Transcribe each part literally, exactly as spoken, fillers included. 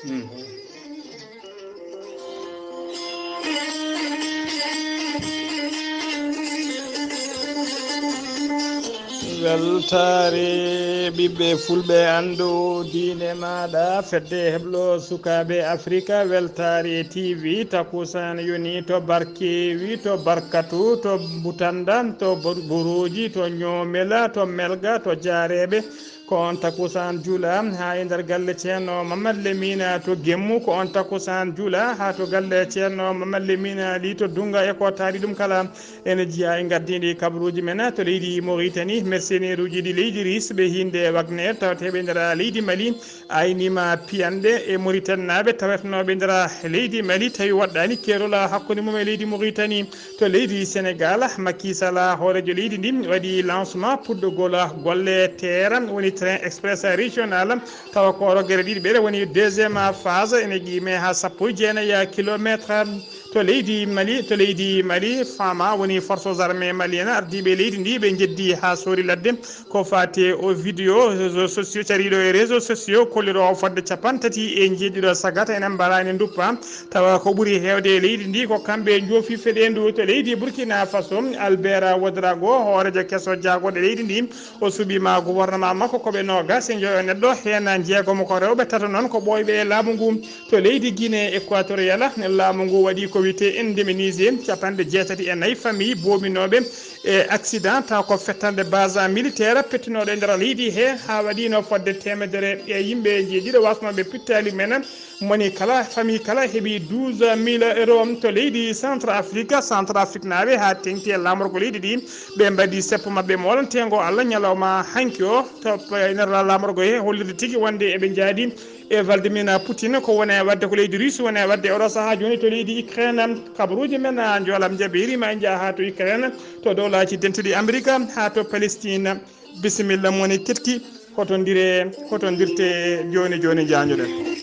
Mhm. Weltaare ɓiɓɓe fulɓe, anndu diine maaɗa, fedde heblo sukaaɓe Afrika, weltaare T V, takusaan yoni to Barkewi, to Barkatu, to Butanda, to Bor-, Buruuji, to Ñoomela, to Melga, to Jaareeɓe, ko on takusaan juula haa e nder galle Ceerno Mamad Lemina to Gemmu, ko on takusaan juula haa to galle Ceerno Mamad Lemina ɗi to Dunga e ko taari ɗum kala. Ene jeyaa e ngardiiɗi kabaruuji men to leydi Mauritanie, mercenaire uji ɗi leydi Russe ɓe hiinde Wagner, tawateeɓe nder leydi Mali, aynima piyanɗe e Mauritanie naaɓe tawetnooɓe nder leydi Mali, tawi waɗɗaani keerol hakkunde mum e leydi Mauritanie. To leydi Sénégal, Macky Sall, hooreejo leydi ndi, waɗi lancement puɗɗogol golle T E R, woni train express régional, tawa ko rogere ɗiɗi ɓeɗe woni deuxième phase, ene qiime haa sappo e jeenayi kilometre. To leydi Mali, to leydi Mali, Fama woni forces armées maliennes, ardiiɓe leydi ndi ɓe njeddi haa soori ladde. Ko faati o vidéo réseaux sociaux, cariiɗo e réseaux sociaux, kolliroowo fodde capanɗe tati e njeeɗiɗo sagata ene mbaraa ene nduppa. Tawa ko ɓuri heewde e leydi ndi ko kamɓe njoofi feɗeendu. To leydi Burkina Faso, Albert Ouedraogo, hooreejo keso jaagorɗe leydi ndi, o suɓiima gouvernement makko ko ɓe noogas e njoyo neɗɗo, heen jeegomo ko rewɓe, tato noon ko ɓooyɓe e laamu ngu. To leydi Guinée Équatoriale, laamu ngu waɗi ko wiyetee indemnisé capanɗe jeetati e nayi famille boominooɓe e accident, taw ko fettande base militaire pettinooɗo e nder leydi he, haa waɗiino fodde teemedere e yimɓe njeeɗiɗo wasnooɓe pittaali men. Moni kala, famille kala heɓi douze mille euros. To leydi Centre Afrique, Centre Afrique naaɓe haa teŋti e laamorgo leydi ndi, ɓe mbaɗi seppo maɓɓe moolanteengo Allah ñalawma hanki o. To nder laamorgo he hollirde tigi wonde eɓe njaadi e Vladimir Putin, ko woni e waɗde ko leydi Russie woni e waɗde e oɗo sahaa jooni to leydi Ukraine. Kabaruuji men, a, Njoolam Jabi, hirima en njaha haa to Ukraine, to Dowlaaji Dentuɗi Amerika, haa to Palestine. Bisimilla, moni ketki, hotondire, hotondirte jooni jooni, njaanjoɗen.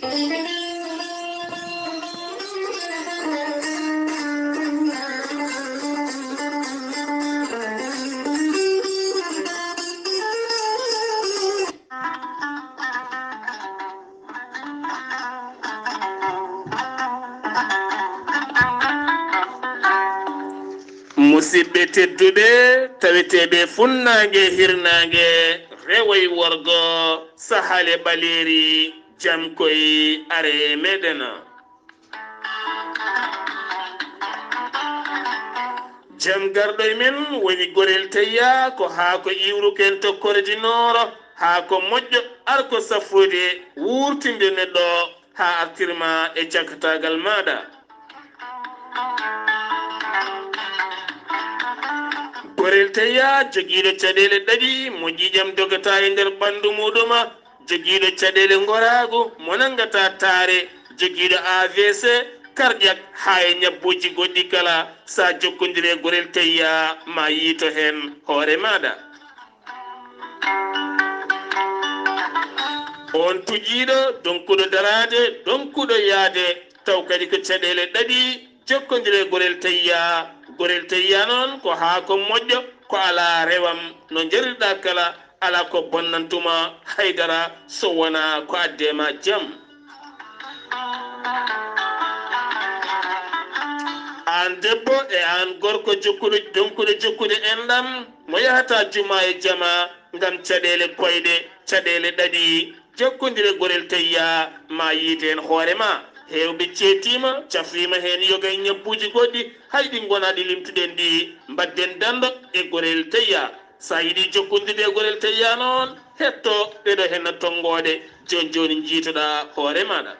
Musidɓe tedduɓe, taweteeɓe funnaange hirnaange, rewo e worgo, sahale ɓaleeri, jam koy are meɗen. Jam garɗo e men woni gorel tayya, ko haa ko iwruken to kordi nooro, haa ko moƴƴo, ar ko safude, wuurtinde neɗɗo, haa artirma e cakataagal maaɗa. Gorel tayya jogiiɗo caɗeele ɗaɗi, mo ƴiiƴam dogata e nder ɓanndu muuɗum, jogiiɗo caɗeele ngoraagu, mo nanngata taare, jogiiɗo A V C cardiaque, haa e ñabbuuji goɗɗi kala, so a jokkondire gorel tayya, ma yiito heen hoore maaɗa. On tuƴiiɗo, donkuɗo daraade, donkuɗo yaade, taw kadi ko caɗeele ɗaɗi, jokkondire gorel tayya. Gorel tayya noon ko haa ko moƴƴo, ko alaa rewam, no njarirɗaa kala, alaa ko bonnantuma haydara so wonaa ko addee ma jam. Aan debbo e aan gorko jokkuɗo, donkuɗo jokkude enɗam, mo yahata juma e jama ngam caɗeele koyɗe, caɗeele ɗaɗi, jokkondire gorel tayya, ma yiite heen hoore ma. Heewɓe ceetiima, cafriima heen yoga e ñabbuuji goɗɗi, hay ɗi ngonaa ɗi limtuɗen ɗi, mbaɗden danndo e gorel tayya. So a yiɗi jokkondirde e gorel tayya noon, hetto ɗeɗo henna tonngooɗe, jooni jooni njiitoɗaa hoore maaɗa.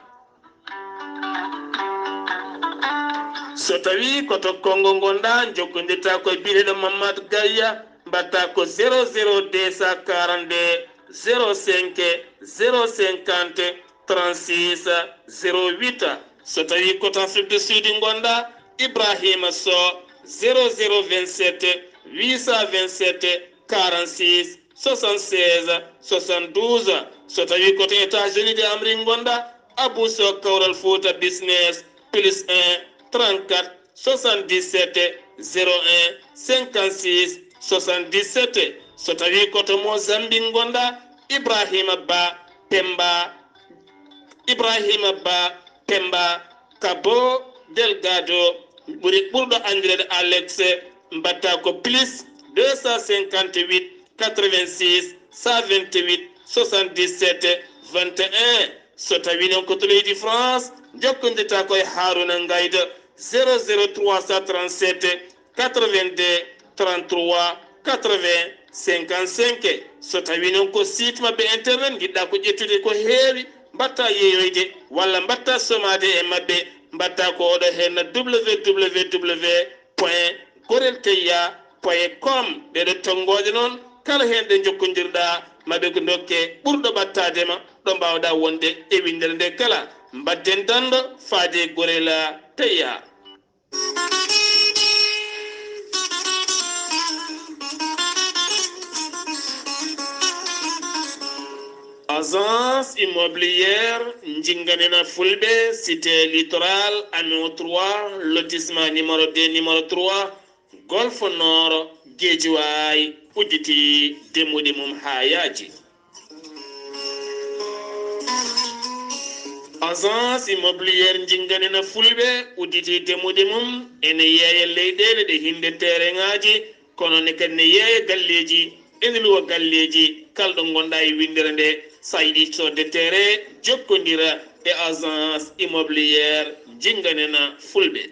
So tawii ko to Konngo ngonɗaa, njokkondirtaa ko e biyeteeɗo Mamad Gayya, mbaɗtaa ko zéro zéro deux cent quarante-deux, zéro cinq, zéro cinquante, trente-six, zéro huit. So tawii ko to Afrique du Sud ngonɗaa, Ibrahima Sow, zéro zéro vingt-sept, huit cent vingt-sept, quarante-six, soixante-seize, soixante-douze. So tawii ko to États-Unis de Amérique ngonɗaa, Abou Sow, Kawral Fouta Business, plus un, trente-quatre, soixante-dix-sept, zéro un, cinquante-six, soixante-dix-sept. So tawii ko to Mozambique ngonɗaa, Ibrahima Ba, Pemba, Ibrahima Ba Pemba Cabo Delgado, ɓuri, ɓurɗo anndireede Alex, mbaɗta ko plus deux cent cinquante-huit quatre-vingt-six cent vingt-huit soixante-dix-sept vingt et un. So tawii noon ko to leydi France, njokkondirta ko e Haruna Ngayda, zéro zéro trois cent trente-sept quatre-vingt-deux trente-trois quatre-vingts cinquante-cinq. So tawii noon ko site maɓɓe internet njiɗɗa ko ƴettude ko heewi, mbaɗta yeeyoyde walla mbaɗta somaade e maɓɓe, mbaɗta ko oɗo heen, www point gorelteya point com. Ɗeɗo tonngooje noon, kala heen ɗe njokkondirɗa, maɓe ko ndokke ɓurɗo ɓattaade ma, ɗo mbaawɗa wonde e winndere nde kala. Mbaɗden danndo faade Gorel Teya. Agence immobilière Njinganena Fulɓe, cité Littoral, Améo trois, lotissement numéro deux, numéro trois, Golfe Nord, Guédiawaye, udditi demmuɗe mum haa yaaji. Agence immobilière Njinganena Fulɓe udditi demmuɗe mum, ene yeeya leyɗeele ɗe hinnde tereŋaaji, kono ne kadi ne yeeya galleeji, ene luwa galleeji, kala ɗo ngonɗa e winndere nde. So a yiɗi soodde terrain, jokkondira e Agence immobilière Njinganena Fulɓe.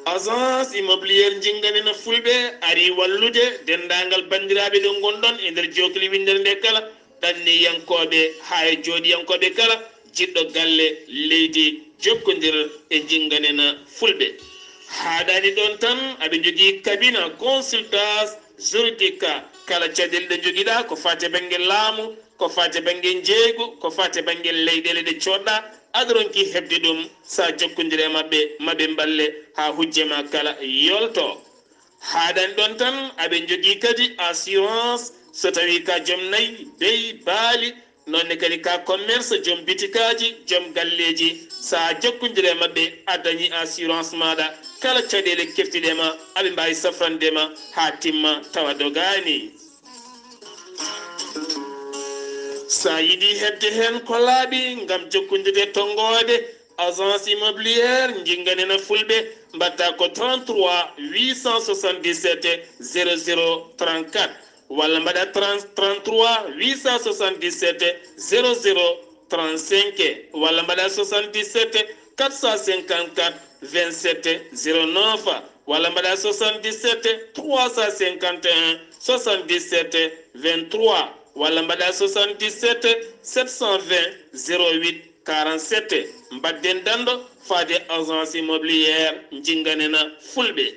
Agence immobilière Njinganena Fulɓe ari wallude denndaangal banndiraaɓe ɗo ngonɗon e nder jookli winndere nde kala, ɗanniyankooɓe haa e jooɗiyankooɓe kala, jiɗɗo galle, leydi, jokkondir e Njinganena Fulɓe. Haaɗaani ɗoon tan, aɓe njogii cabinet consultance juridique, kala caɗeele ɗe njogiɗa ko faati e bannge laamu, ko faati e bannge njeeygu, ko faati e bannge leyɗeele ɗe coodɗa, aɗa ronki heɓde ɗum. So a jokkondire e maɓɓe, maɓe mballe haa hujje ma kala yolto. Haaɗaani ɗoon tan, aɓe njogii kadi assurance, so tawii ka joom nayi, beyi, baali, noon ne kadi ka commerce, joom bitikaaji, joom galleeji. So a jokkondire e maɓɓe, a dañi assurance maaɗa. Kala caɗeele keftiɗe ma, aɓe mbaawi safrande ma haa timma tawa dogaani. So a yiɗi heɓde heen ko laaɓi ngam jokkondirde e tonngoode, Agence immobilière Njinganena Fulɓe, mbaɗta ko trente-trois huit cent soixante-dix-sept zéro zéro trente-quatre, walla mbaɗa trente, trente-trois huit cent soixante-dix-sept zéro zéro trente-cinq, walla mbaɗa soixante-dix-sept quatre cent cinquante-quatre vingt-sept zéro neuf, walla mbaɗa soixante-dix-sept trois cent cinquante et un soixante-dix-sept vingt-trois, walla mbaɗa soixante-dix-sept sept cent vingt zéro huit quarante-sept. Mbaɗden danndo faade Agence immobilière Njinganena Fulɓe.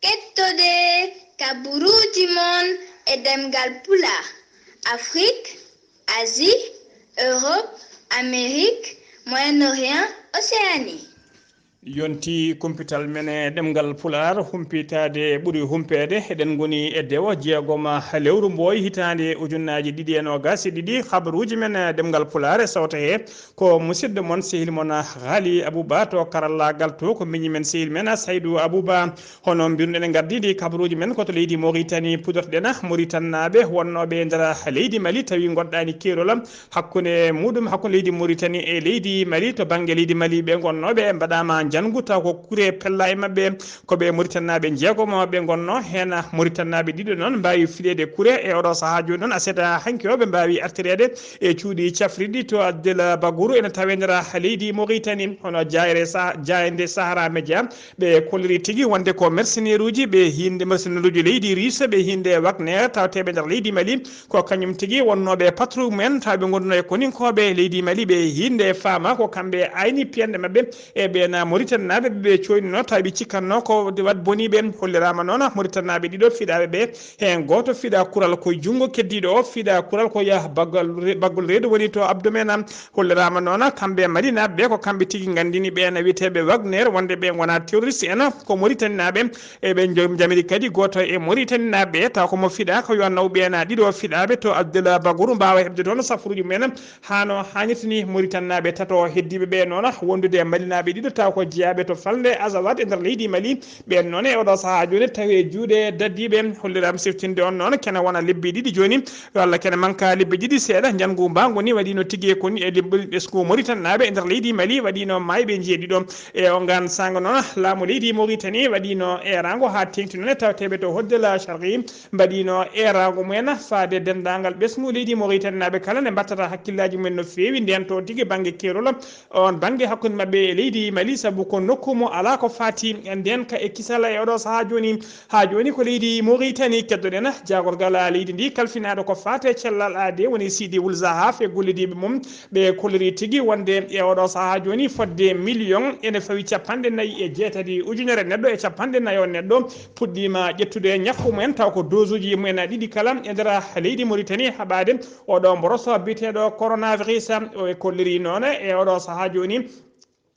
Kettode kaburuuji mon e ɗemngal Pulaar, Afrik, Asie, Europe, Amérique, Moyen-Orient, Océanie. Yonti kumpital men e ɗemngal Pulaar humpitaade ɓuri humpeede. Eɗen ngoni e dewo jeegoma lewru Mbooy hitaande ujunnaaji ɗiɗi e noogaas e ɗiɗi. Habaruuji men e ɗemngal Pulaar e sawto he ko musidɗo mon, sehil mon, Haali Abuba to karallaagal to, ko miñi men sehil men Saydu Abuba. Hono mbiruɗen e ngardiiɗi kabaruuji men ko to leydi Moritani pudotoɗen. Moritannaaɓe wonnooɓe e nder leydi Mali tawi ngoɗɗaani keerol hakkunde muɗum, hakkunde leydi Moritani e leydi Mali. To bannge leydi Mali ɓe ngonnooɓe mbaɗaama njanngu taw ko kure pella e maɓɓe, ko ɓe Moritannaaɓe jeegomo ɓe ngonnoo heen. Moritannaaɓe ɗiɗo noon mbaawi fiɗeede kure e oɗo sahaa jooni noon, aset hanki o ɓe mbaawi artireede e cuuɗi cafriɗi to Abdel Baguru ene tawe nder leydi Moritani. Hono jaayre sa-, jaaynde Sahara Media, ɓe kolliri tigi wonde ko mercenaire uji ɓe hiinde, mercenaire uji leydi Russe ɓe hiinde Wagner tawteeɓe nder leydi Mali, ko kañum tigi wonnooɓe patron mumen taw ɓe ngonduno e koninkooɓe leydi Mali ɓe hiinde faama ko kamɓe ayni piyanɗe maɓɓe e ɓeen Moritannaaɓe ɓe ɓe coynino taw ɓe cikkanno ko wat boniiɓe. Holliraama noon Moritannaaɓe ɗiɗo fiɗaaɓe ɓe, heen gooto fiɗa kural ko junngo, keddiiɗo o fiɗa kural ko yaha baggal re-, baggol reedu woni to abdomen. Holliraama noon kamɓe Malinaaɓe ɓe ko kamɓe tigi nganndini ɓeen wiyeteeɓe Wagner wonde ɓe ngonaa terroriste en, ko Moritaninaaɓe. E ɓe jom-, jamiri kadi gooto e Moritaninaaɓe taw ko mo fiɗa ko yo naw ɓeen ɗiɗo fiɗaaɓe to Abdullah Baguru mbaawa heɓde toon safuruuji mumen haa no haanirta ni. Moritaninaaɓe tato heddiiɓe ɓe noon wondude e Malinaaɓe ɗiɗo taw ko jeyaaɓe to falnde Azawad e nder leydi Mali. Ɓeen noon e oɗo sahaa jooni tawi e juuɗe dadiiɓe. Holliraama siftinde on noon kene wona lebbi ɗiɗi jooni, walla kene manka lebbi ɗiɗi seeɗa, njanngu mbaangu ni waɗiino tigi e koni e lebbi ɓesngu Mauritanie naaɓe e nder leydi Mali waɗiino maayɓe njeeɗiɗo. E o ngaan saanga noon laamu leydi Mauritanie waɗiino eeraango haa teeŋti noon e tawteeɓe to Hoddela Sharqi mbaɗiino eeraango mumen faade denndaangal ɓesngu leydi Mauritanie naaɓe kala ne mbattata hakkillaaji mumen no feewi ndeen to tigi bannge keerol on bannge hakkunde maɓɓe e leydi Mali, sabu ko nokku mo alaa ko faati ndeen ka e kisala e oɗo sahaa jooni. Haa jooni ko leydi Mauritanie keddoɗen jaagorgal leydi ndi kalfinaaɗo ko faati e cellal aade woni Sidi Wul Zahaf e gollidiiɓe mum. Ɓe kolliri tigi wonde e oɗo sahaa jooni fodde million ene fawi capanɗe nayi e jeetati ujunere neɗɗo e capanɗe nayo neɗɗo puɗɗiima ƴettude ñakku mumen taw ko dose uji mumen ɗiɗi kala e nder leydi Mauritanie haɓaade oɗo mboroso biyeteeɗo coronavirus. O e kolliri noon e oɗo sahaa jooni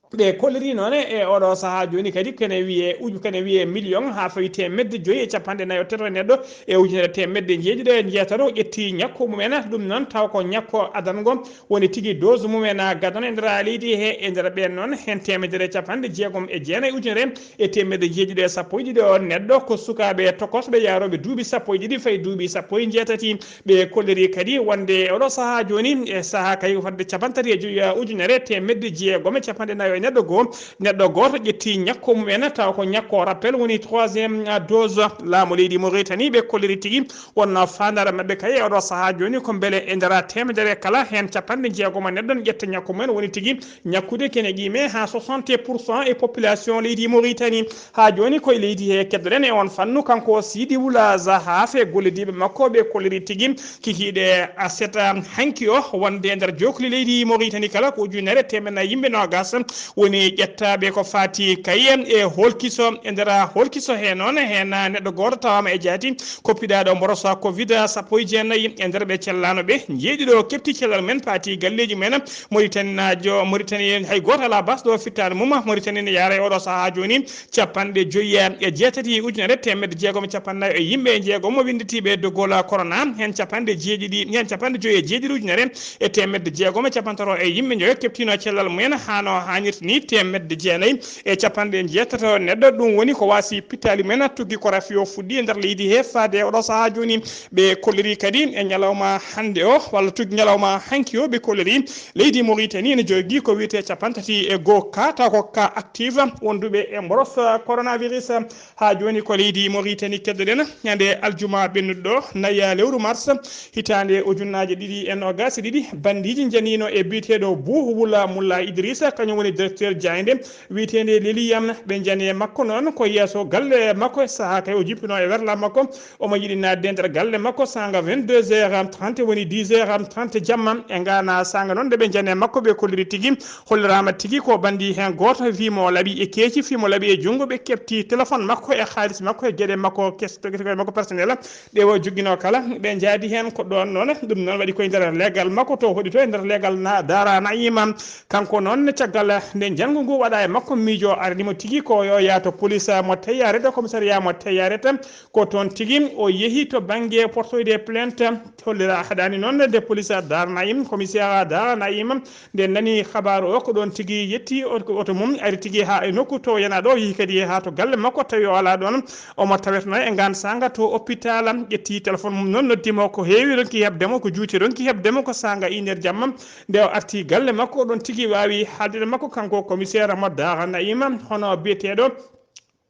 ɓe kolliri noon e oɗo sahaa jooni kadi kene wiye uju kene wiye million haa fawi teemedde joyi e capanɗe nayo tati neɗɗo e ujunere teemedde jeeɗiɗo e jeetato ƴetti ñakku mumen. Ɗum noon taw ko ñakku adango woni tigi dose mumen gadano e nder leydi he e nder ɓeen noon heen teemedere e capanɗe jeegom e jeenayi ujunere e teemedde jeeɗiɗo e sappo e ɗiɗo neɗɗo ko sukaaɓe tokosɓe yaarooɓe duuɓi sappo e ɗiɗi fayi duuɓi sappo e jeetati. Ɓe kolliri kadi wonde oɗo sahaa jooni e sahaa kay fodde capantati e joyi ujunere teemedde jeegom e capanɗe nayo e neɗɗo goo. Neɗɗo gooto ƴetti ñakko mumen taw ko ñakko rappel woni troisième dose. Laamu leydi Mauritanie ɓe kolliri tigi wonno faandaare maɓɓe kay e oɗo sahaa jooni ko mbele e nder teemedere kala heen capanɗe jeegom neɗɗo ne ƴetta ñakko mumen woni tigi ñakkude kene qiime haa soixante pour cent e population leydi Mauritanie. Haa jooni koye leydi he keddoɗen e on fannu kanko Sidi Wula Zahaf e gollidiiɓe makko ɓe kolliri tigi kikiiɗe aset hanki o wonde e nder jokli leydi Mauritanie kala ko ujunere teemeɗɗe nayi yimɓe noogas woni ƴettaaɓe ko faati kay e holkiso e nder holkiso he noon heen neɗɗo gooto tawaama e jaati koppiɗaaɗo mborosa covid sappo e jeenayi e nder ɓe cellaano ɓe jeeɗiɗo kepti cellal men paati galleeji men. Mauritanie naajo Mauritanie hay gooto alaa basɗo fittaandu mum. Mauritanie ne yaara e oɗo sahaa jooni capanɗe joyi e jeetati ujunere teemedde jeegom e capanɗe nayi e yimɓe jeegom mo winnditiiɓe dogol corona heen capanɗe jeeɗiɗi heen capanɗe joyi e jeeɗiɗi ujunere e teemedde jeegom e capantaro e yimɓe joyo keptiino cellal mumen haa no haanirta ni teemedde jeenayi e capanɗe jeetato neɗɗo. Ɗum woni ko waasi pittaali mumen tuggi ko rafi o fuɗɗi e nder leydi he faade e oɗo sahaa jooni. Ɓe kolliri kadi e ñalawma hannde o walla tuggi ñalawma hanki o ɓe kolliri leydi Mauritanie ne jogi ko wiyetee capantati e goo ka taw ko ka active wonduɓe e mboros coronavirus. Haa jooni ko leydi Mauritanie keddoɗen ñande aljuma ɓennuɗo ɗo naya lewru mars hitaande ujunnaaje ɗiɗi e noogas e ɗiɗi bandiiji njaniino e biyeteeɗo Bou Wula Mulla Idrissa kañum woni directeur jaaynde wiyeteende Leliyam. Ɓe njani e makko noon ko yeeso galle makko e sahaa kay o jippino e werla makko omo yiɗi naatde e nder galle makko saanga vingt-deux heures trente woni dix heures trente jamma e ngaana saanga noon nde ɓe njani e makko ɓe kolliri tigi holliraama tigi ko banndi heen gooto fii mo laɓi e keeci fii mo laɓi e junngo ɓe kepti téléphone makko e haalis makko e geɗe makko kes makko personnel ɗe o jogginoo kala ɓe njaadi heen ko ɗoon noon ɗum noon waɗi koye nder leegal makko to hoɗi to e nder leegal na Daara Naima. Kanko noon caggal nde njanngu ngu waɗa e makko miijo aranimo tigi ko yo yaa to police mo Teyaret commissariat mo Teyaret ko toon tigi o yehi to bannge portoyde plainte. Hollira haɗani noon nde police Daara Naima commissaire Daara Naima nde nani habaaru o ko ɗoon tigi yetti oto mum ari tigi haa e nokku to yana ɗo yehi kadi haa to galle makko tawi o alaa ɗoon. Omo taweteno e ngaan saanga to hôpital ƴetti téléphone mum noon noddi mo ko heewi ronki heɓde mo ko juuti ronki heɓde mo ko saanga iner jamma. Nde o arti galle makko oɗon tigi waawi haaldude makko kanko commissaire mo Daara Naima hono biyeteeɗo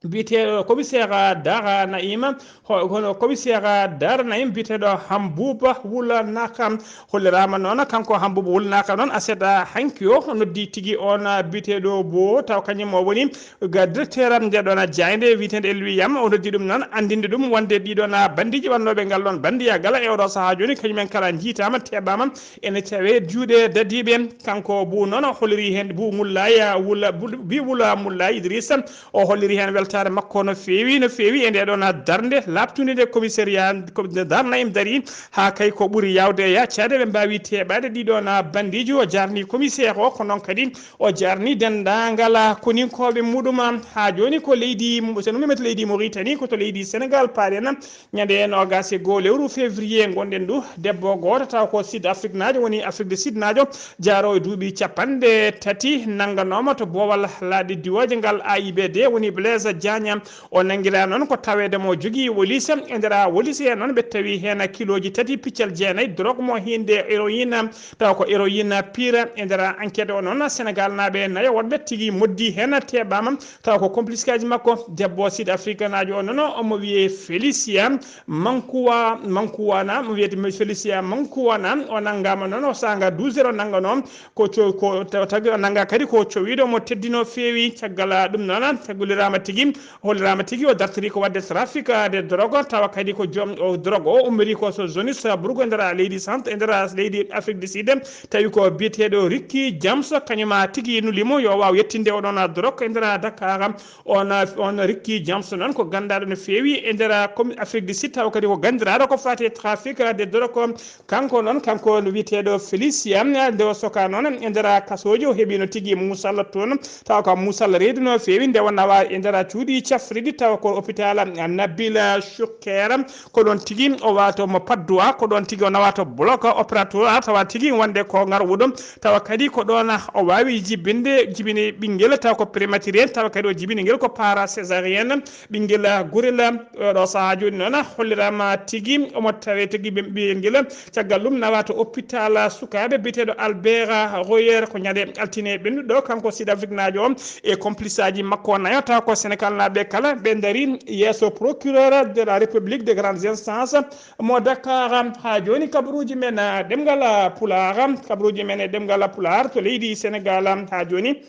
biyeteeɗo commissaire Daara Naima hono commissaire Daara Naima biyeteeɗo Hambuba Wula Naka. Holliraama noon kanko Hambuba Wula Naka noon aset hanki o noddi tigi on biyeteeɗo Bo taw kañum o woni ga directeur am nde ɗon jaaynde wiyeteende Elwiyam o noddi ɗum noon anndinde ɗum wonde ɗiɗon banndiiji wannooɓe ngal ɗon banndiya gala e oɗo sahaa jooni kañumen kala njiitaama teɓaama ene cawe juuɗe dadiiɓe. Kanko Bou noon o holliri heen Bou Mullaay Wula Bi Wula Mullaay Idrissa o holliri heen wel Taare makko no feewi, no feewi e nde ɗon darnde laaɓtunde nde commissariat, ko nde darna en darii haa kay ko ɓuri yaawde e yaacaade ɓe mbaawi teeɓaade ɗii ɗon bandiiji. O jaarni commissaire o, ko noon kadi o jaarni denndaangal koninkooɓe muɗum. Haa jooni ko leydi, so no mimete leydi Mauritanie, ko to leydi Sénégal paaɗen. Ñande noogaas e goo lewru février ngonɗen ndu, debbo gooto taw ko Sud Afrique naajo, woni Afrique du Sud naajo, jaaroowo e duuɓi capanɗe tati, nannganooma to boowal laaɗe diwooje ngal A I B D, woni Blaise Diagne. O nanngiraa noon ko taweede mo jogii wolis. E nder wolis hee noon ɓe tawi heen kilooji tati piccal jeenayi, drogue mo hiinde héroïne, taw ko héroïne pure. E nder enquête o noon, Sénégal naaɓe nayo woɗɓe tigi moddi heen teeɓaama, taw ko complice kaaji makko. Debbo Sud Afrique naajo o noon, omo wiyee Felicia Mankuwa, Mankuwana, mo wiyetee Felicia Mankuwana, o nanngaama noon, o saanga douze heures o nannganoo, ko co-, ko taw-, tagi o nannga kadi ko cowiiɗo mo teddinoo feewi. Caggal ɗum noon, holliraama tigi, holliraama tigi o dartiri ko waɗde trafic de drogue, tawa kadi ko joom o drogue o ummori ko so zone Saburgo e nder leydi Centre, e nder leydi Afrique du Sud, tawi ko biyeteeɗo Ricky James, kañum tigi nuli mo yo waaw yettinde oɗon drogue e nder Dakar. On, on Ricky James noon ko ganndaaɗo no feewi e nder commune Afrique du Sud, tawa kadi ko ganndiraaɗo ko faati e trafic de drogue. Kanko noon, kanko no wiyeteeɗo Felicia, nde o soka noon e nder kasooji, o heɓino tigi muusal toon, tawa ko muusal reedu no feewi, nde o nawa e nder cuuɗi cafriɗi, tawa ko hôpital Nabil Choucair, ko ɗoon tigi o wato mo Patte d'Oie, ko ɗoon tigi o nawato bloc opératoire, tawa tigi wonde ko ngarwuɗo, tawa kadi ko ɗoon o waawi jibinde, jibini ɓinngel, tawa ko prématuré, tawa kadi o jibini ngel ko para césarienne, ɓinngel gorel. Oɗo sahaa jooni noon holliraama tigi, omo tawe tigi ɓe-, ɓiyel ngel. Caggal ɗum nawa to hôpital sukaaɓe biyeteeɗo Albert Royer, ko ñande altine ɓennuɗo, kanko Sud Afrique naajo o e complice aji makko nayo, tawa ko Sénégal naaɓe kala ɓe ndarii yeeso procureur de la République de grande instance mo Dakar. Haa jooni kabaruuji men, ah, ɗemngal, ah, Pulaar, kabaruuji men e ɗemngal Pulaar to leydi Sénégal, haa jooni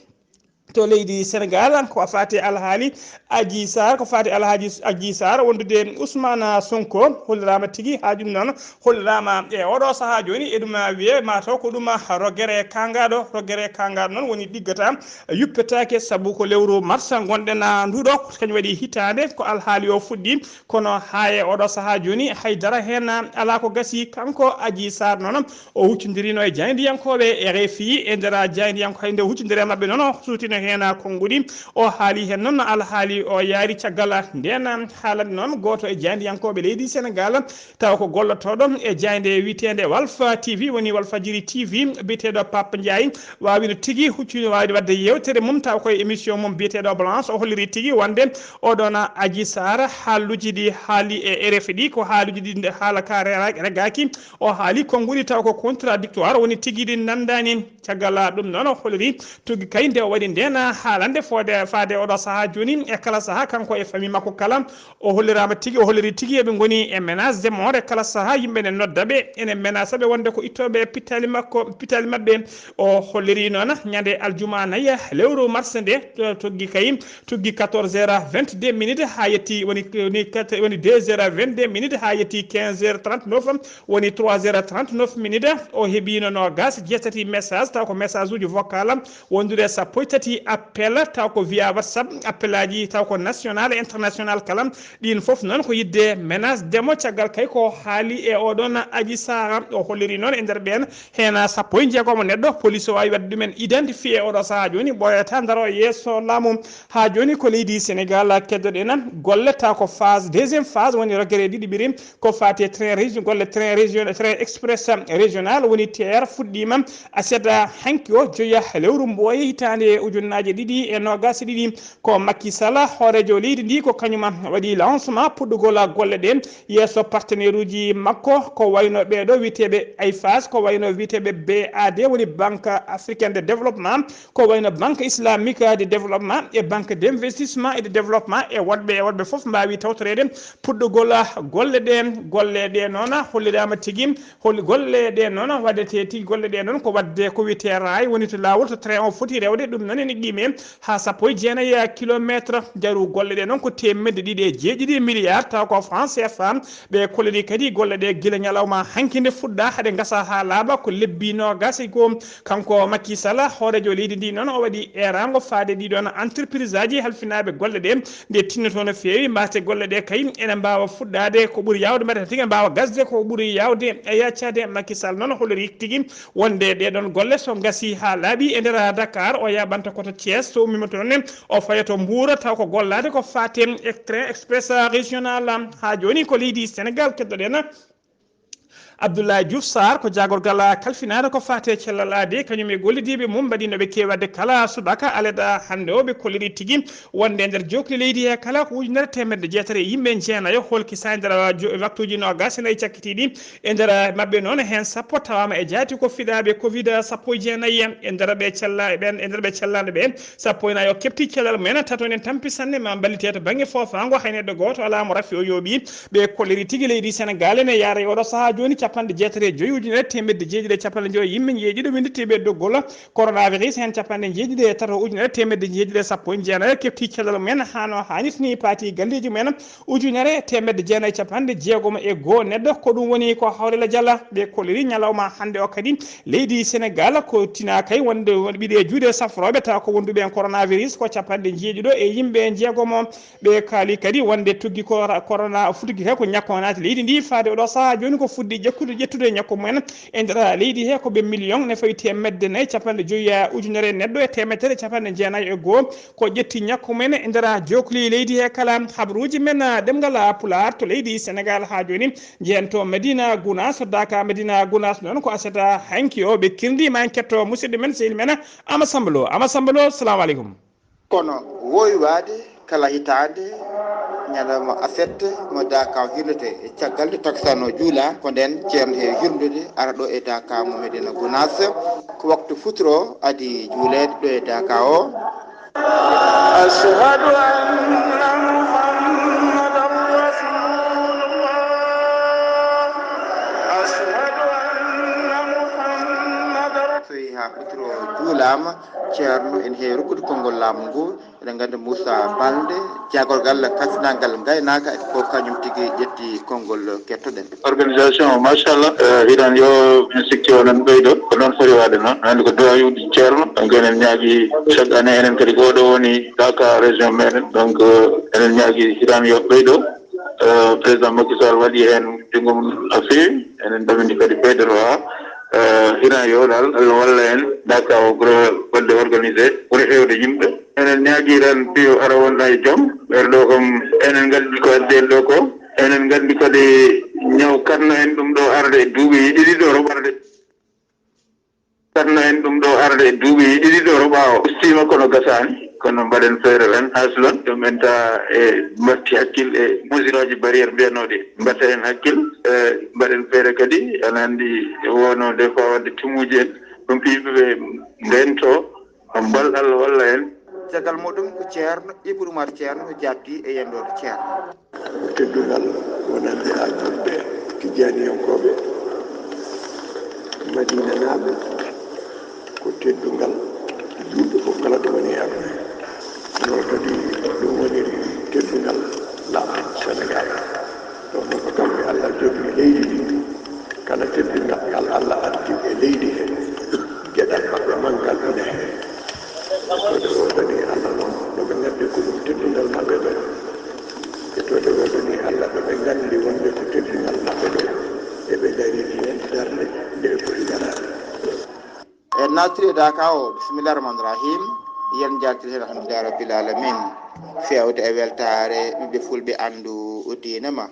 to leydi Sénégal, ko faati alhaali Adji Sarr, ko faati alhaali Adji Sarr wondude Ousmane Sonko, holliraama tigi haa ɗum noon, holliraama e oɗo sahaa jooni, e ɗum wiyee mataw ko ɗum rogere kangaaɗo, rogere kangaaɗo noon woni ɗiggata, yuppetaake, sabu ko lewru mars ngonɗen, ah, nduɗo, kañum waɗi hitaande ko alhaali o fuɗɗi. Kono haa e oɗo sahaa jooni, hay dara heen alaa ko gasi. Kanko Adji Sarr noon, o huccondirino e jaayndiyankooɓe R F I. E nder jaayndiyanko-, hay nde huccondire maɓɓe noon, o suutino heen konnguɗi. O haali heen noon no alhaali o yaari caggal ndeen haalande noon gooto e jaayndiyankooɓe leydi Sénégal, tawa ko gollotooɗo e jaaynde wiyeteende Walf T V, woni Walfadjiri T V, biyeteeɗo Pape Ndiaye, waawino tigi huccino, waawde waɗde yeewtere mum, tawa koye émission mum biyeteeɗo Balance, o holliri tigi wonde oɗon Adji Sarr, haaluuji ɗi haali e R F I ɗi, ko haaluuji ɗi nde haala ka rera-, regaaki. O haali konnguɗi taw ko contradictoire, woni tigi ɗi nanndaani. Caggal ɗum noon, o holliri tuggi kay nde o waɗi ndeen haalande fode, faade oɗo sahaa jooni, e kala sahaa kanko e famille makko kala, o holliraama tigi, o holliri tigi eɓe ngoni e menace de mort e kala sahaa yimɓe ne nodda ɓe, ene menace ɓe wonde ko ittooɓe pittaali makko, pittaali maɓɓe. O holliri noon ñande aljuma nayi lewru mars nde, to-, tuggi kay, tuggi quatorze heures vingt-deux minutes haa yetti, woni, woni quatre, woni deux heures vingt-deux minutes haa yetti quinze heures trente-neuf, woni trois heures trente-neuf minutes. O heɓino noogaas e jeetati message, taw ko message uji vocal, wondude sappo e tati appel, taw ko via WhatsApp, appel aji taw ko national e international kala. Ɗin fof noon ko yidde menace de mort, caggal kay ko haali e oɗon Adji Sarr. O holliri noon e nder ɓeen heen sappo e jeegomo neɗɗo, police o waawi waɗde ɗumen identifié oɗo sahaa jooni, ɓooyata ndaro yeeso laamu. Haa jooni ko leydi Sénégal keddoɗen, golle taw ko phase, deuxième phase woni rogere ɗiɗiɓiri, ko faati e train région, golle train région, train express régional woni T E R fuɗɗiima aset hanki o, joya lewru mbooye hitaande ujunnaaje ɗiɗi e noogaas e ɗiɗi. Ko Macky Sall, hooreejo leydi ndi, ko kañum waɗi lancement puɗɗugol golle ɗe yeeso partenaire uji makko, ko wayno ɓeeɗo wiyeteeɓe AIFAS, ko wayno wiyeteeɓe B A D, woni Banque Africaine de Développement, ko wayno Banque Islamique de Développement e Banque d'Investissement et de Développement, e woɗɓe, e woɗɓe fof mbaawi tawtoreede puɗɗugol golle ɗe. Golle ɗe noon holliraama tigi, hol golle ɗe noon waɗetee tigi, golle ɗe noon ko waɗde ko wiyetee raay, woni to laawol to train o foti rewde, ɗum noon ene Guillemets haa sappo e jeenayi kilometre. Njaru golle ɗe noon ko teemedde ɗiɗi e jeeɗiɗi milliard, tawa ko franc C F A. Ɓe kolliri kadi golle ɗe gila ñalawma hanki nde fuɗɗa hade gasa haa laaɓa ko lebbi noogas e goo. Kanko Macky Sall, hooreejo leydi ndi noon, o waɗi eeraango faade ɗiɗon entreprise aji halfinaaɓe golle ɗe nde tinnoto no feewi. Mbaate golle ɗe kay ene mbaawa fuɗɗaade ko ɓuri yaawde, mbaɗata tigi mbaawa gasde ko ɓuri yaawde e yaccaade. Macky Sall noon holliri tigi wonde ɗeɗon golle so ngasi haa laaɓi e nder Dakar, o yaɓanta koto Thiès, so ummima toon ne, o faya to Mbour, taw ko gollaade ko faate e train express régional. Haa jooni ko leydi Sénégal keddoɗen. Abdoulaye Diouf Sarr ko jaagorgal kalfinaade ko faate cellal aade, kañum e gollidiiɓe mum mbaɗi no ɓe keewi waɗde kala subaka. Aleda hannde o ɓe kolliri tigi wonde e nder jookli leydi he kala ko ujunere teemedde jeetati e yimɓe jeenayo holki sa e nder jo-, waktuuji noogas e nayi cakkitiiɗi. E nder maɓɓe noon, heen sappo tawaama e jaati ko fiɗaaɓe covid sappo e jeenayi. E nder ɓe cella-, ɓen, e nder ɓe cellaaɓe ɓe, sappo e nayo keɓti cellal mumen, tato enen tampi sanne ma mballite to bannge foofaango, hay neɗɗo gooto alaa mo rafi o yooɓi. Ɓe kolliri tigi leydi Senegaal ene yaara e oɗo sahaa jooni capanɗe jeetati e joyi ujunere teemedde jeeɗiɗi e capanɗe joyi yimɓe jeeɗiɗo winnditiiɓe e doggol coronavirus, heen capanɗe jeeɗiɗi e tato ujunere teemedde jeeɗiɗi e sappo e jeenayo keɓti cellal mumen haa no haanirta ni, paati galleeji mumen ujunere teemedde jeenayi e capanɗe jeegom e goo neɗɗo. Ko ɗum woni ko Hawrila Jalla ɓe kolliri ñalawma hannde o kadi. Leydi Senegaal ko tina kay wonde won ɓiɗe juuɗe safrooɓe tawa ko wonduɓe en coronavirus ko capanɗe jeeɗiɗo e yimɓe jeegomo. Ɓe kaali kadi wonde tuggi ko ra-, corona o futuki kay ko ñakko naati leydi ndi faade oɗo sahaa jooni ko fuɗɗi ƴekkude, ƴettude ñakko mumen e nder leydi he ko ɓe million ne fawi teemedde nayi capanɗe joyi ujunere neɗɗo e teemedere capanɗe jeenayi e goo. Ko ƴetti ñakko men e nder jookli leydi he kala. Habaruuji men, ah, ɗemngal, ah, Pulaar to leydi Senegaal haa jooni. Njehen to Medina Gounass, Daka Medina Gounass noon ko aset, ah, hanki o ɓe kirndi ma en ketto musidɗo men, sehil men, Ama Samba Lo. Ama Samba Lo, salamu aleykum. Kono woowi waade kala hitaande ñalawma aset mo Daka o hirnete e caggal nde takkusaan o juula, ko ndeen ceerno he hirnude ara ɗo e Daka mo Medina Gounass. Ko waktu futuro adi juuleede ɗo e Daka o. أشهد أن محمدا رسول الله. أشهد أن محمدا. So yehi haa futuro juulaama, ceerno ene heewi rokkude konngol laamu ngu. Eɗen nganndi Moussa Balde, jaagorgal kalfinangal ngaynaaka, ko kañum tigi ƴetti konngol, kettoɗen. Organisation o, machallah, eh, hiɗen yo min sikki onon ɓeydo, ko noon foti waɗde noon. Anndi ko duwawuuji ceerno, donc enen ñaagi chaque année, enen kadi ko ɗo woni Daka région meɗen, donc, eh, enen ñaagi hiɗen yo ɓeydo. Eh, président Macky Sall waɗi heen junngo mum no feewi, enen ɗamini kadi ɓeydoto haa, eh, hiɗen yo dal Allah walla en, Daka o ɓura waɗde organisé, ɓura heewde yimɓe. Enen ñaagi tan piyo ara wonda e jom. Ɓeer ɗo kam enen nganndi ko addi en ɗo ko. Enen nganndi kadi ñaw katno en ɗum ɗo arde e duuɓi ɗiɗi ɗo roɓarde. Katno en ɗum ɗo arde e duuɓi ɗiɗi ɗo roɓa o. Ustiima kono gasaani. Kono mbaɗen feere tan haa silon. Ɗum en ta e mbatti hakkil e mesure aji barrière mbiyanooɗi. Mbatta en hakkil. E mbaɗen feere kadi, ana anndi e wonoo des fois wadde tumuuji en. Ɗum ko yimɓe ɓe mbento. Mbal Allah walla en. Caggal muɗum ko ceerno Ibra Umar Ceerno jaabti e yenndoode ceerno. Teddungal wonande ardiiɓe tijjaaniyankooɓe, Madiinanaaɓe, ko teddungal juulɓe fof kala ɗo woni e aduna. Noon kadi ɗum woniri teddungal laamu Senegaal. Ɗum noon ko kamɓe Allah jogii leydi ndi. Kala teddungal ngal Allah addi e leydi he, geɗal maɓɓe manngal ina heen. Ƴettoode woodani Allah noon, ɗo ɓe ngaddi ko ɗum teddungal maɓɓe ɗo. Ƴettoode woodani Allah, ɗo ɓe nganndi wonde ko teddungal maɓɓe ɗo. Eɓe ndarii heen darnde nde ɓe poti daraade. En naatiri e Daka o, bismillah rahman rahim. Yen njaltir heen alhamdulillahi rabbil alamin. Feewde e weltaare ɓiɓɓe fulɓe anndu diine ma.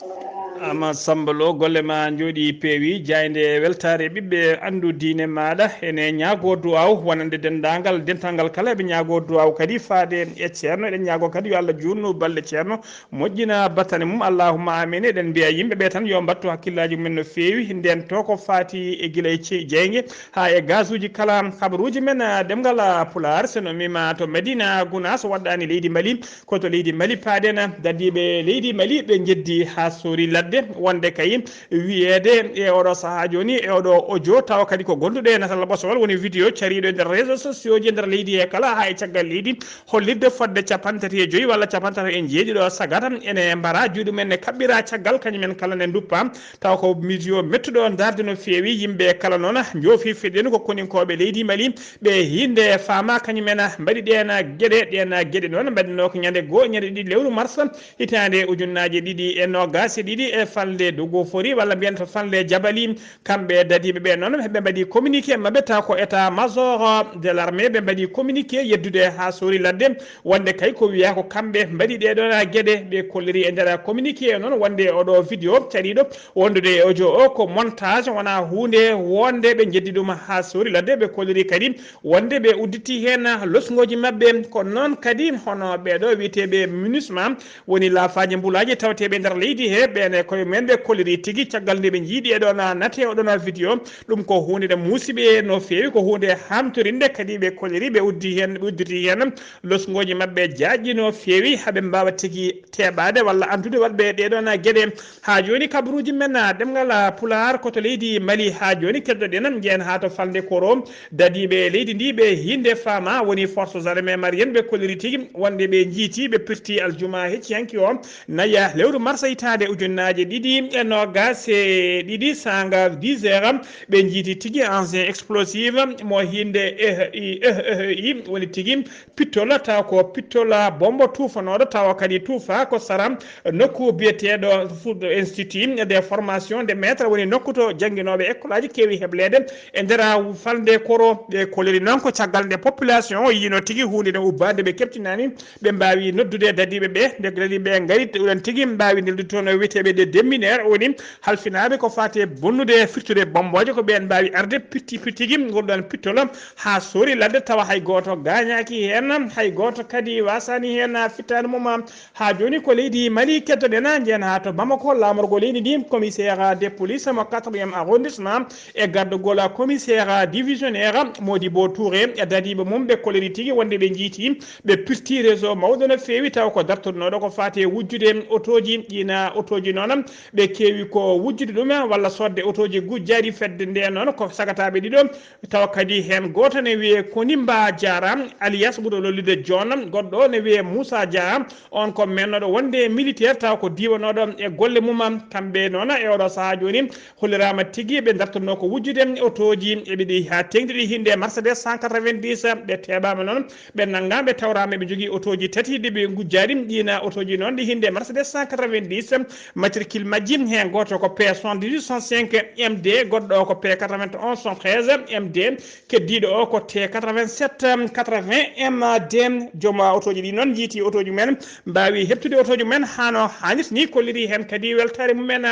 Ama Samba Lo, golle ma njooɗi peewi, jaaynde e weltaare ɓiɓɓe anndu diine maaɗa. Ene ñaagoo duwaaw wonande denndaangal, dental ngal kala eɓe ñaagoo duwaaw kadi faade e ceerno. Eɗen ñaagoo kadi yo Allah juutnu balɗe ceerno, moƴƴina battane mum. Allahumma amin. Eɗen mbiya yimɓe ɓe tan yo mbattu hakkillaaji mumen no feewi. Nden to ko faati e gila e ce-, jeynge haa e gaasuuji kala. Habaruuji men, ah, ɗemngal, ah, Pulaar, so no mima to Medina Gounass, so waɗɗaani leydi Mali, ko to leydi Mali paaɗen. Dadiiɓe leydi Mali ɓe njeddi haa soori ladde. de wonde kay wiyeede e oɗo sahaa jooni e oɗo audio tawa kadi ko gonduɗo e natal ɓosowal woni vidéo cariiɗo e nder réseau sociaux ji e nder leydi he kala haa e caggal leydi hollirde fodde capanɗe tati e joyi walla capanɗe tati e jeeɗiɗo sagata ene mbara juuɗe mumen ne kaɓɓira caggal kañumen kala ne nduppa taw ko vidéo mettuɗo darde no feewi yimɓe kala noon njoofi fiɗɗen ko koninkooɓe leydi Mali ɓe hinde faama kañumen mbaɗi ɗeen geɗe ɗeen geɗe noon mbaɗnoo ko ñande goo ñande ɗiɗi lewru mars hitaande ujunnaaje ɗiɗi e noogaas e ɗiɗi e falnde Dogofori walla mbiyen to falnde Jabali. Kamɓe dadiiɓe ɓe noon ɓe mbaɗi communiqué maɓɓe taw ko état major de l'armée ɓe mbaɗi communiqué yeddude haa soori ladde wonde kay ko wiyaa ko kamɓe mbaɗi ɗee ɗoon geɗe ɓe kolliri e nder communiqué noon wonde oɗo vidéo cariiɗo wondude e audio o ko montage wonaa huunde wonde ɓe njeddi ɗum haa soori ladde ɓe kolliri kadi wonde ɓe udditi heen losngooji maɓɓe kono noon kadi hono ɓeeɗo wiyeteeɓe MINUSMA woni laafaaji mbulaaji tawteeɓe nder leydi he ɓeen e koye mumen ɓe kolliri tigi caggal nde ɓe njiiɗi e ɗoon nate o ɗoon vidéo ɗum ko huunde nde muusi ɓe no feewi ko huunde hamtorinde kadi ɓe kolliri ɓe uddi heen ɓe udditi heen losngooji maɓɓe jaajɗi no feewi haɓe mbaawa tigi teɓaade walla andude waɗɓe ɗee ɗoon geɗe haa jooni kabaruuji men ɗemngal pulaar ko to leydi Mali haa jooni keddoɗen njeen haa to falnde koro dadiiɓe leydi ndi ɓe hinde faama woni forces armées maliennes ɓe kolliri tigi wonde ɓe njiiti ɓe pirti aljuma hecci hanki o naya lewru mars hitaande ujunnaaje ɗiɗi e noogaas e ɗiɗi sanga dix heures ɓe njiiti tigi engin explosif mo hinde ehi ehi woni tigi pittol taw ko pittol bombo tuufanooɗo tawa kadi tuufa ko sara nokku biyeteeɗo food institut de formation de maître woni nokku to jannginooɓe école aji keewi hebleede e nder falnde koro ɓe kolliri noon ko caggal nde population o yiino tigi huunde nde ubbaade ɓe keɓtinaani ɓe mbaawi noddude dadiiɓe ɓe nde dadiiɓe ɓe ngari ɗuɗen tigi mbaawi neldude toon o wiyeteeɓe de démineur woni halfinaaɓe ko faati e bonnude firtude bombooje ko ɓeen mbaawi arde pitti pittigi ngol ɗoon pittol haa soori ladde tawa hay gooto gaañaaki heen hay gooto kadi wasaani heen fittaandu mum haa jooni ko leydi Mali keddoɗen njeen haa to Bamako laamorgo leydi ndi commissaire de police mo quatrième arrondissement e gardugol commissaire divisionnaire Modibo Touré e dadiiɓe mum ɓe kolliri tigi wonde ɓe njiiti ɓe pirti réseau mawɗo no feewi taw ko dartornooɗo ko faati e wujjude otooji ɗiina otooji noon ɓe keewi ko wujjude ɗum walla sodde otooji gujjaaɗi fedde nde noon ko sagataaɓe ɗiɗo tawa kadi heen gooto ne wiyee Konimba Diarra alias ɓurɗo lollude John goɗɗo ne wiyee Moussa Diarra on ko mennooɗo wonde militaire taw ko diwanooɗo e golle mum kamɓe noon e oɗo sahaa jooni holliraama tigi ɓe dartornoo ko wujjude otooji eɓe ɗi haa teeŋti ɗi hinde Mercedes cent quatre-vingt-dix ɓe teeɓaama noon ɓe nanngaama ɓe tawraama eɓe njogii otooji tati ɗi ɓe ngujjaani ɗiina otooji noon ɗi hinde Mercedes cent quatre-vingt-dix matricule majji heen gooto ko P soixante-dix-huit cent cinq M D goɗɗo o ko P quatre-vingt-onze cent treize M D keddiiɗo o ko T quatre-vingt-sept quatre-vingts M D joom otooji ɗi noon njiiti otooji mumen mbaawi heɓtude otooji mumen haa no haanirta ni kolliri heen kadi weltaare mumen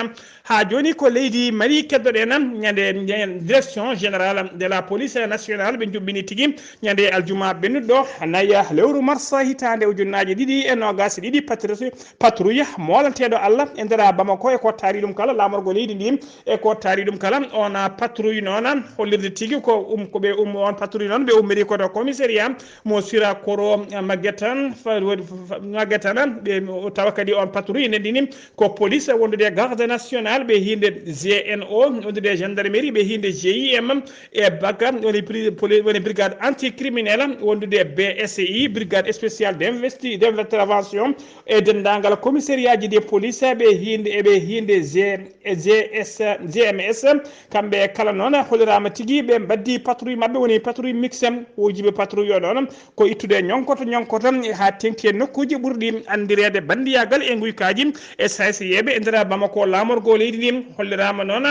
haa jooni ko leydi Mali keddoɗen ñande direction générale de la police nationale ɓe njuɓɓini tigi ñande aljuma bennuɗo naya lewru mars hitaande ujunnaaje ɗiɗi e noogaas e ɗiɗi patrouille patrouille moolanteeɗo Allah e nder Bamako e ko taari ɗum kala laamorgo leydi ndi e ko taari ɗum kala on patrouille noon hollirde tigi ko um ko ɓe um on patrouille noon ɓe ummiri koto commissariat mo sira koro maggetan maggetan ɓe tawa kadi on patrouille nendini ko police wondude garde nationale ɓe hinde G N O wondude gendarmerie ɓe hinde G I M e bagga woni woni brigade anticriminel wondude B S I brigade spéciale d'investi d'intervention e denndaangal commissariat ji ɗi police ɓe hinde eɓe hinde G E G S G M S kamɓe kala noon holliraama tigi ɓe mbaddi patrouille maɓɓe woni patrouille mixte ujiɓe patrouille o noon ko ittude ñonkoto ñonkoto haa teŋti e nokkuuji ɓurɗi anndireede banndiyagal e nguykaaji e sayseyeeɓe e nder Bamako laamorgo leydi ndi holliraama noon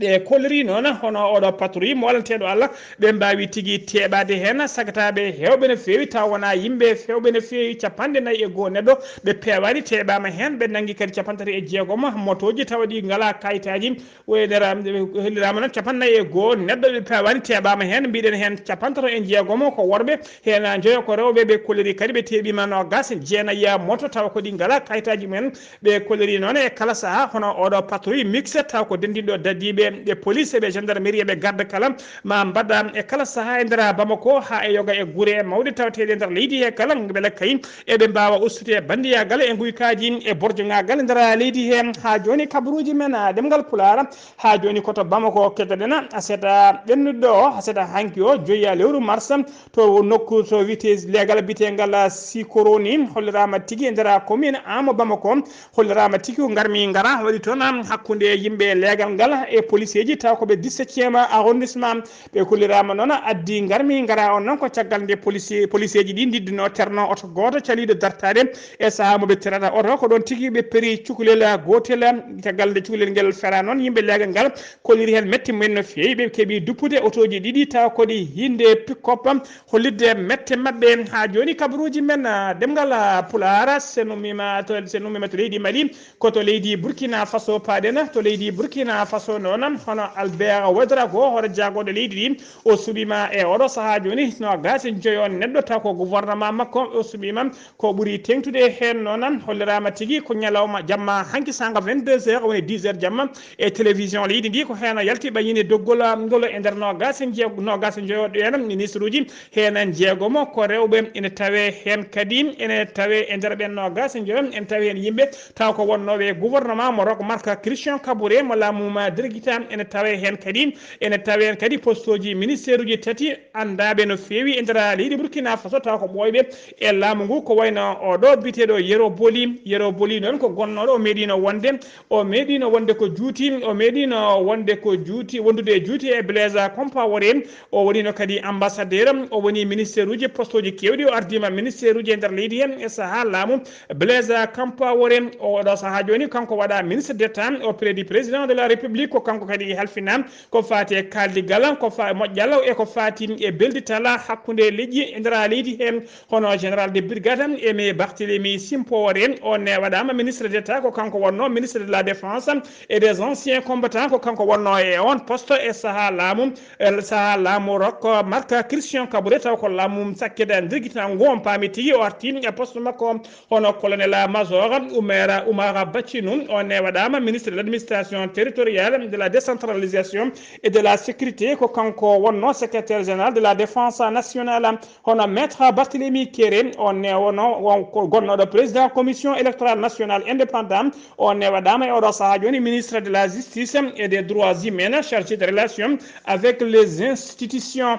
ɓe kolliri noon hono oɗo patrouille moolanteeɗo Allah ɓe mbaawi tigi teeɓaade heen sagataaɓe heewɓe no feewi taw wonaa yimɓe feewɓe no feewi capanɗe nayi e goo neɗɗo ɓe peewaani teeɓaama heen ɓe nanngi kadi capanɗe tati e jeegom motooji tawa ɗi ngalaa kayitaaji woniraama noon capanɗe nayi e goo neɗɗo ɓe peewaani teeɓaama heen mbiɗen heen capanɗe tato e jeegom ko worɓe heen njoyo ko rewɓe ɓe kolliri kadi ɓe teeɓiima noogaas jeenayi moto tawa ko ɗi ngalaa kayitaaji mumen ɓe kolliri noon e kala sahaa hono oɗo patrouille mixte taw ko denndinɗo dadiiɓe ɓe police, ɓe gendarmerie, ɓe garde kala, ma mbaɗa e kala saha e nder Bamako, ha e yoga e gure mawɗe tawateɗe nder leydi he kala, beele kay eɓe mbawa ustude bandiyagal e guykaji e borjogagal nder leydi he. Ha joni kabaruji men, ah, ɗemgal Pulaar, ha joni ko to Bamako keɗoɗen, aset ɓennuɗo o, aset hanki o, joyi lewru mars, to nokku to wiyete leegal biyetegal Sikoroni, hollirama tigi e nder commune Amo Bamako, hollirama tigi ko garmi gara waɗi toon hakkude yimɓe leegal ngal e policeji, taw ko ɓe dix-septième arrondissement. Ɓe kollirama noon addi garmi gara on noon ko caggal nde police, policeji ɗi ndidduno terno oto goto caliɗo dartade e saha mo ɓe terata oto, ko ɗon tigi ɓe peri cukalel gotel. Caggal nde cukalel ngel fera noon, yimɓe leegal ngal kolliri hen mette mumen no feewi. Ɓe keeɓi duppude otoji ɗiɗi, taw ko ɗi hinde pick-up, hollitde mette maɓɓe. Ha joni kabaruji men, ah, ɗemgal, ah, Pulaar, sen ummima to, sen ummima to leydi Mali, ko to leydi Burkina Faso paɗen. To leydi Burkina Faso noon, hono Albert Ouedraogo, hoore jaagoɗo leydi ndi, o suɓima e oɗo saha joni no gasi joyo neɗɗo, taw ko gouvernement makko o suɓima. Ko ɓuri teŋtude heen noon, holliraama tigi ko ñalawma jamma hanki saanga vingt-deux heures, woni dix heures jamma, e télévision leydi ndi ko heen yalti ɓayini doggol ngol e nder noogaas e jeego, noogaas e njoyo ɗeen ministre uji, heen jeegomo ko rewɓe, ene tawee heen kadi, ene tawee e nder ɓeen noogaas e njoyo, ene tawee heen yimɓe taw ko wonnooɓe gouvernement mo Roch Marc Christian Kaboré mo laamu ma dirgita, ene tawee heen kadi, ene tawee heen kadi postooji ministère uji tati, anndaaɓe no feewi e nder leydi Burkina Faso, taw ko ɓooyɓe e laamu ngu, ko wayno oɗo biyeteeɗo Yero Boli. Yero Boli noon ko gonnooɗo, o meeɗiino wonde, o meeɗiino wonde ko juuti, o meeɗiino wonde ko juuti, wondude e juuti e Blaise Compaoré. O woniino kadi ambassadeur, o woni ministère uji, poste uji keewɗi, o ardiima ministère uji e nder leydi heen e sahaa laamu Blaise Compaoré. O oɗo sahaa jooni, kanko waɗa ministre d'État auprès du président de la République, ko kanko kadi halfina ko faati e kaaldigal, ko fa-, moƴƴal e ko faati e beldital hakkunde leƴƴi e nder leydi heen, hono général de brigade Aimé Barthélemy Compaoré, on ne waɗaama ministre d'État, ko kanko wonnoo ministre de la Défense et des anciens combattants, ko kanko wonnoo e on poste e sahaa laamu, e sahaa laamu Roch Marc Christian Kaboré, taw ko laamu sakkita ndirgitinangu, on paami tigi o arti e poste makko. Hono colonel major Oumar, Oumar Bathily, on ne waɗaama ministre de l'administration territoriale, de la décentralisation et de la sécurité, ko kanko wonnoo secrétaire général de la défense nationale. Hono maître Barthélemy Kéré, on ne wonnoo, won ko gonnooɗo président commission électorale nationale indépendant, on ne waɗaama e oɗo sahaa jooni ministre de la justice et des droits humains chargé de relations avec les institutions.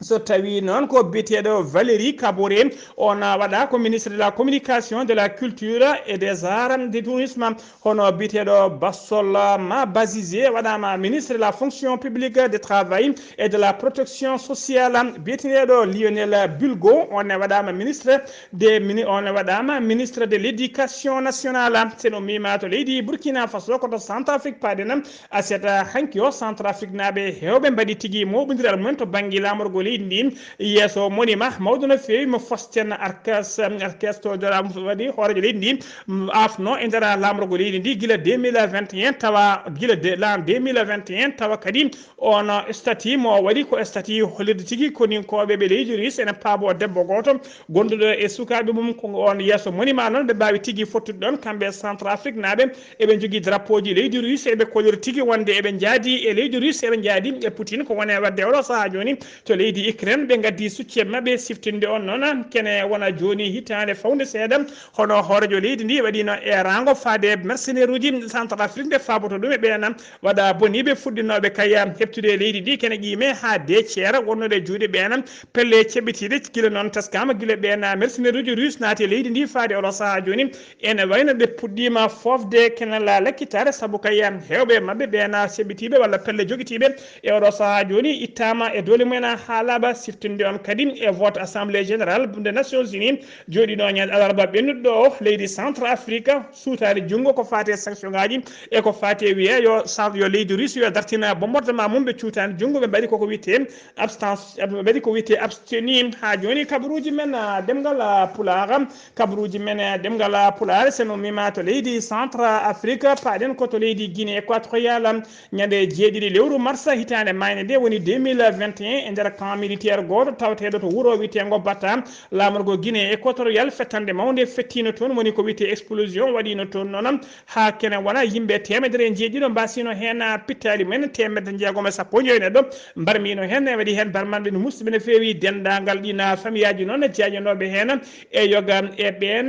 So tawi noon ko biyeteeɗo Valérie Kaboré, on waɗa ko ministre de la communication, de la culture et des arts, du tourisme. Hono biyeteeɗo Bassol Ma Bazizé waɗaama ministre de la fonction publique, de travail et de la protection sociale. Biyeteeɗo Lionel Bulgo, on waɗaama ministre de mini-, on waɗaama ministre de l'éducation nationale. Sen ummima to leydi Burkina Faso, ko to Centrafrique paɗen. Aset hanki o, Centrafrique naaɓe heewɓe mbaɗi tigi mooɓondiral mumen to bannge laamorgo leydi ndi. Yeeso monima mawɗo no feewi mo Faustin Arcas, Arcas to dara waɗi hooreejo leydi ndi, mm, afno e nder laamorgo leydi ndi gila deux mille vingt et un tawa, gila de, l'an deux mille vingt et un tawa kadi on statut mo waɗi ko statut hollirde tigi koninkooɓe ɓe leydi Russe ene paabo debbo gooto gonduɗo e sukaaɓe mum. Ko on yeeso monima noon ɓe mbaawi tigi fottude ɗon kamɓe Centrafrique naaɓe. Eɓe njogii drapeau ji leydi Russe, eɓe kolori tigi wonde eɓe njaadi e leydi Russe, eɓe njaadi e Poutine. Ko woni e waɗde oɗo sahaa jooni to leydi Ukraine, ɓe ngaddi succee maɓɓe siftinde on noon. Kene wona jooni hitaande fawnde seeɗa, hono hooreejo leydi ndi waɗino eeraango faade mercenaire uji Centrafrique nde faaboto ɗum e ɓeen waɗa boniiɓe fuɗɗinooɓe kay heɓtude leydi ndi. Kene ƴiime haa deux tiers wonnude juuɗe ɓeen pelle ceɓɓitiiɗe. Gila noon teskaama gila ɓeen mercenaire uji Russe naati e leydi ndi faade oɗo sahaa jooni. Ene wayno ɓe puɗɗiima foofde kenal lakkitaare, sabu kay heewɓe maɓɓe ɓeen seɓɓitiiɓe walla pelle jogitiiɓe e oɗo sahaa jooni ittaama e doole mumen haa laaɓa. Siftinde on kadi e vote Assemblée Générale nde Nations Unies jooɗiino ñande alarba ɓennuɗo o, leydi Centrafrique suutaani junngo ko faati e sanction ngaaji e ko faati e wiyee yo sa-, yo leydi Russe yo dartina bombardement mum, ɓe cuutaani junngo, ɓe mbaɗi koko wiyetee abstance, ɓe mbaɗi ko wiyetee abstenu. Haa jooni kabaruuji men, ah, ɗemngal, ah, Pulaar, kabaruuji men, ah, ɗemngal, ah, Pulaar, sen ummima to leydi Centrafrique, paaɗen ko to leydi Guinée Équatoriale, ñande jeeɗiɗi lewru mars hitaande maayde nde woni deux mille vingt et un, e nder camp militaire gooto tawateeɗo to wuro wiyeteengo Bata, laamorgo Guinée équatorial, fettande mawnde fettiino toon, woni ko wiyetee explosion waɗiino toon noon, haa kene wona yimɓe teemedere e njeeɗiɗo mbaasiino heen pittaali mumen, teemedde jeegom e sappo e joyi neɗɗo mbarmiino heen, e waɗi heen barmanɓe no musidɓe no feewi, denndaangal ɗiin famiyaaji noon jaajanooɓe heen e yoga e ɓeen,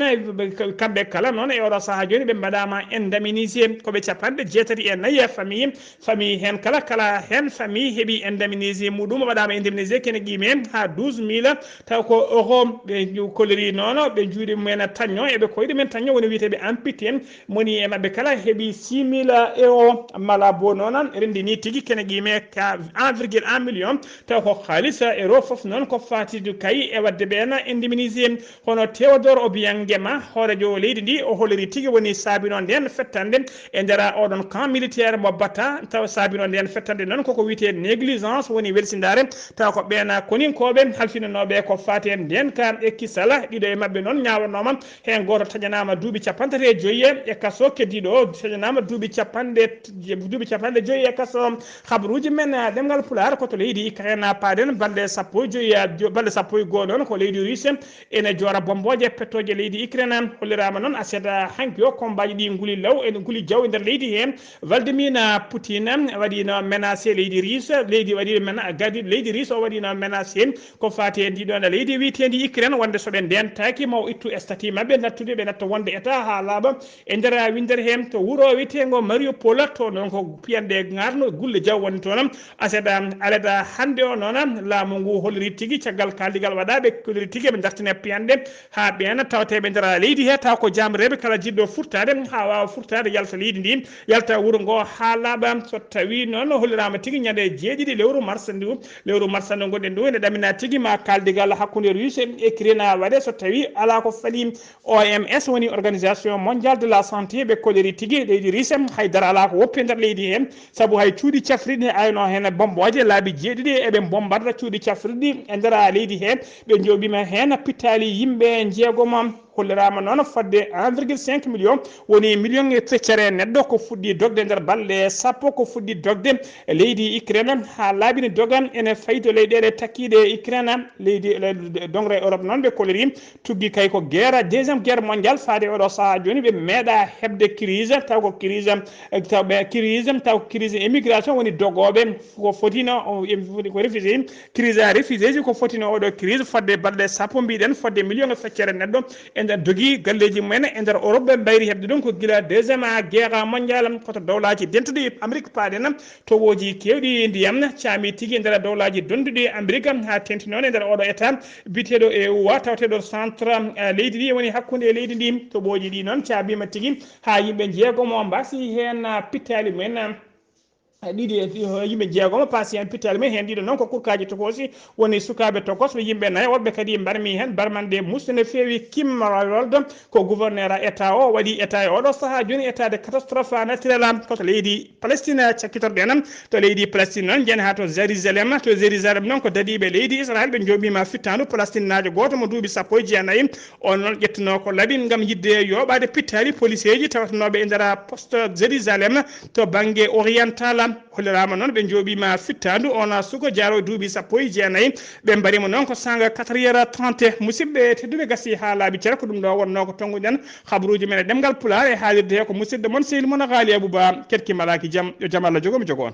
kamɓe kala noon e oɗo sahaa jooni ɓe mbaɗaama indemnisé, ko ɓe capanɗe jeetati e nayi famille. Famille heen kala, kala heen famille heɓi indemnisé muɗum, o waɗaama indemnisé kene qiimee haa douze mille, taw ko euro. Ɓe ju-, kolliri noon, ɓe juuɗe mumen tañno, e ɓe koyɗe mumen tañno, woni wiyeteeɓe amputé. Moni e maɓɓe kala heɓi six mille euro, mala bo noon, renndi ni tigi kene qiimee ka un virgule un million, taw ko haalis euro fof noon ko faati du kay e waɗde ɓeen indemnisé. Hono Théodore Obiang Nguema, hooreejo leydi ndi, o holliri tigi woni saabinoo ndeen fettande e nder oɗon camp militaire mo Bata. Taw saabinoo ndeen fettande noon koko wiyetee négligence, woni welsindaare. Taw ko ɓeen koninkooɓe halfinanooɓe ko faati e ndeen ka e kisal. Ɗiɗo e maɓɓe noon ñaawanooma, heen gooto taƴanaama duuɓi capanɗe tati e joyi e kaso, keddiiɗo o taƴanaama duuɓi capanɗe, duuɓi capanɗe joyi e kaso. Habaruuji men, ɗemngal Pulaar, ko to leydi Ukraine paaɗen, balɗe sappo e joyi, balɗe sappo e goo noon ko leydi Russe ene joora bommbooje pettooje leydi Ukraine. Holliraama noon aset hanki o, kombaaji ɗi nguli law, ene nguli jaw e nder leydi he. Vladimir Poutine waɗiino menacé leydi Russe, leydi waɗi mena-, gadi leydi Russe o waɗiino menacé ko faati e ndiɗoon leydi wiyeteendi Ukraine, wonde so ɓe ndentaaki ma o ittu statut maɓɓe nattude, ɓe natta wonde État haa laaɓa. E nder winndere heen to wuro wiyeteengo Mariupol, to noon ko piyanɗe ngarno gulle jaw woni toon. Aset aleda hannde o noon, laamu ngu holliri tigi caggal kaaldigal waɗaaɓe, holliri tigi ɓe dartina piyanɗe haa ɓeen tawateeɓe nder leydi he, taw ko jaamreeɓe kala jiɗɗo furtaade haa waawa furtaade yalta leydi ndi, yalta wuro ngo haa laaɓa. So tawii noon holliraama tigi ñande jeeɗiɗi lewru mars ndu, lewru mars ndu ngonɗen ndu, ene ɗamina tigi ma kaaldigal hakkunde Russe e Ukraine waɗe so tawii alaa ko falii. O M S woni Organisation Mondiale de la Santé, ɓe kolliri tigi leydi Russe hay dara alaa ko woppi e nder leydi he, sabu hay cuuɗi cafrirɗi ne ayno heen bommbooje laabi jeeɗiɗi eɓe bommbarda cuuɗi cafrirɗi e nder leydi he. Ɓe njooɓiima heen pittaali yimɓe njeegom. Holliraama noon fodde un virgule cinq million, woni million e feccere neɗɗo ko fuɗɗi dogde nder balɗe sappo, ko fuɗɗi dogde e leydi Ukraine haa laabi ne doga ene fayi to leyɗeele takkiiɗe Ukraine. Leydi, le-, dongre Europe noon ɓe kolliri tuggi kay ko guerre, deuxième guerre mondiale, faade oɗo sahaa jooni ɓe meeɗa heɓde crise, taw ko crise, eh, taw ɓe crise, taw crise immigration woni dogooɓe ko fotino, o, em, ko réfugié, crise réfugié ji ko fotino oɗo crise fodde balɗe sappo mbiɗen, fodde million e feccere neɗɗo ene dogi galleeji mumen e nder Europe, ɓe mbayri heɓde ɗum ko gila deuxième guerre mondiale, koto dowlaaji dentuɗi Amérique paaɗen. Towooji keewɗi ndiyam caami tigi e nder dowlaaji donduɗi Amérique, haa teeŋti noon e nder oɗo État biyeteeɗo E U A, tawateeɗo centre, eh, leydi ndi, woni hakkunde e leydi ndi. Towooji ɗi noon caabiima tigi haa yimɓe njeegomo mbaasi heen, ah, pittaali mumen, ah, ɗiɗi e ɗi-, yimɓe njeegomo paasi heen pittaali mumen, heen ɗiɗo noon ko kurkaaji tokoosi, woni sukaaɓe tokos, ɓe yimɓe nayo, woɓɓe kadi mbarmi heen barmanɗe muusde no feewi. Kim Rold ko gouverneur État o, waɗi État e oɗo sahaa jooni, état de catastrophe naturelle, ko to leydi Palestine cakkitorɗen. To leydi Palestine noon, njen haa to Jérusalem. To Jérusalem noon, ko dadiiɓe leydi Israël ɓe njooɓiima fittaandu Palestinnaajo gooto mo duuɓi sappo e jeenayi. On noon ƴettunoo ko laabi ngam yiɗde yooɓaade pittaali poliseeji tawatanooɓe e nder poste Jérusalem to bannge oriental. Holliraama noon ɓe njooɓiima fittaandu on suka jaaro duuɓi sappo e jeenayi. Ɓe mbarimo noon ko sanga quatre heures trente. Musidɓe tedduɓe, gasi haa laabi cere, ko ɗum ɗo wonnoo ko tonnguɗen habaruuji men e ɗemngal Pulaar e haalirde he ko musidɗo mon sehil mon Haali Abou Ba. Keɗki malaaki jam, yo jam Allah jogo mi jogo on.